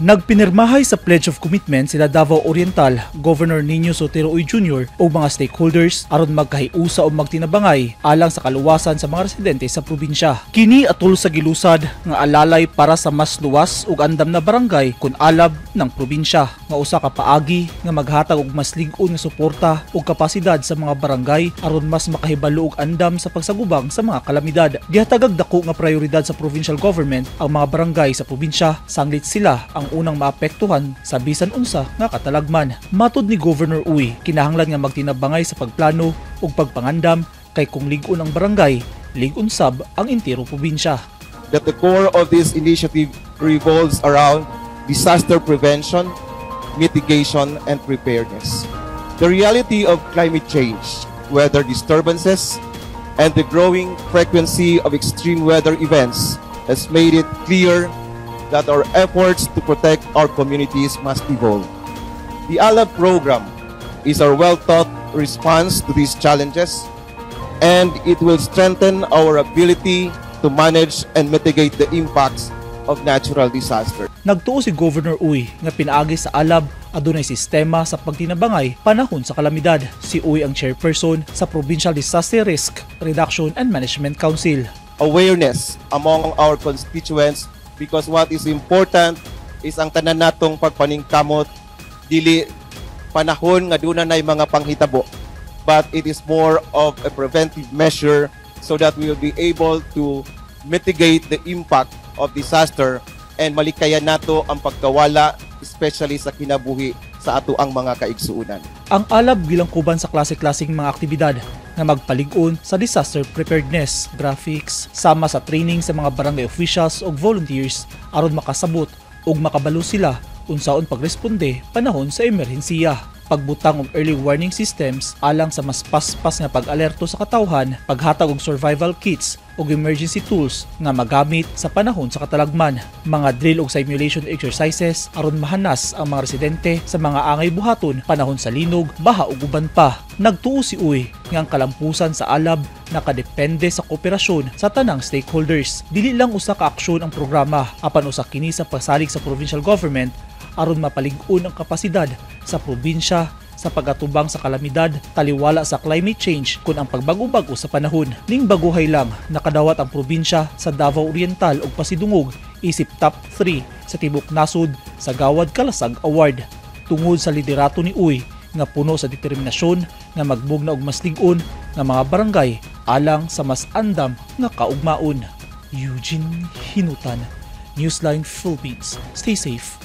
Nagpinirmahay sa Pledge of Commitment sila Davao Oriental Governor Niño Sotero Uy Jr. ug mga stakeholders aron magkahiusa o magtinabangay alang sa kaluwasan sa mga residente sa probinsya. Kini atol sa gilusad nga alalay para sa mas luwas ug andam na barangay kon alab ng probinsya, nga usa ka paagi nga maghatag og mas lig-on nga suporta ug kapasidad sa mga barangay aron mas makahibalo og andam sa pagsagubang sa mga kalamidad. Gihatagag dako nga prioridad sa provincial government ang mga barangay sa probinsya, sanglit sila ang unang maapektuhan sa bisan unsa nga katalagman. Matod ni Governor Uy, kinahanglan nga magtinabangay sa pagplano ug pagpangandam kay kung lig-on ang barangay, lig-on sab ang entero probinsya. That the core of this initiative revolves around disaster prevention, mitigation, and preparedness. The reality of climate change, weather disturbances, and the growing frequency of extreme weather events has made it clear that our efforts to protect our communities must evolve. The ALAB program is our well-thought response to these challenges, and it will strengthen our ability to manage and mitigate the impacts of natural disaster. Nagtuo si Governor Uy nga pinaagi sa alab adunay sistema sa pagtinabangay panahon sa kalamidad. Si Uy ang chairperson sa Provincial Disaster Risk Reduction and Management Council. Awareness among our constituents, because what is important is ang tanan natong pagpaningkamot dili panahon nga duna nay mga panghitabo, but it is more of a preventive measure so that we will be able to mitigate the impact of disaster and malikayan nato ang pagkawala, especially sa kinabuhi sa ato ang mga kaigsuonan. Ang alab gilangkuban sa klase-klaseng mga aktibidad nga magpalig-on sa disaster preparedness, graphics, sama sa training sa mga barangay officials ug volunteers aron makasabot ug makabalo sila unsaon pagresponde panahon sa emerhensiya. Pagbutang og early warning systems alang sa mas paspas nga pag-alerto sa katawhan, paghatag og survival kits ug emergency tools nga magamit sa panahon sa katalagman, mga drill ug simulation exercises aron mahanas ang mga residente sa mga angay buhaton panahon sa linog, baha ug uban pa. Nagtuo si Uy nga ang kalampusan sa alab nakadepende sa kooperasyon sa tanang stakeholders. Dili lang usa ka aksyon ang programa, apan usa kini sa pasalig sa provincial government aron mapalig-on ang kapasidad sa probinsya sa pag-atubang sa kalamidad taliwala sa climate change kon ang pagbag-o-bag-o sa panahon. Ning baguhay lang nakadawat ang probinsya sa Davao Oriental ug pasidungog isip top 3 sa tibok nasod sa Gawad Kalasag Award tungod sa liderato ni Uy nga puno sa determinasyon nga magbugna og mas lig-on nga mga barangay alang sa mas andam nga kaugmaon. Eugene Hinutan, Newsline Philippines. Stay safe.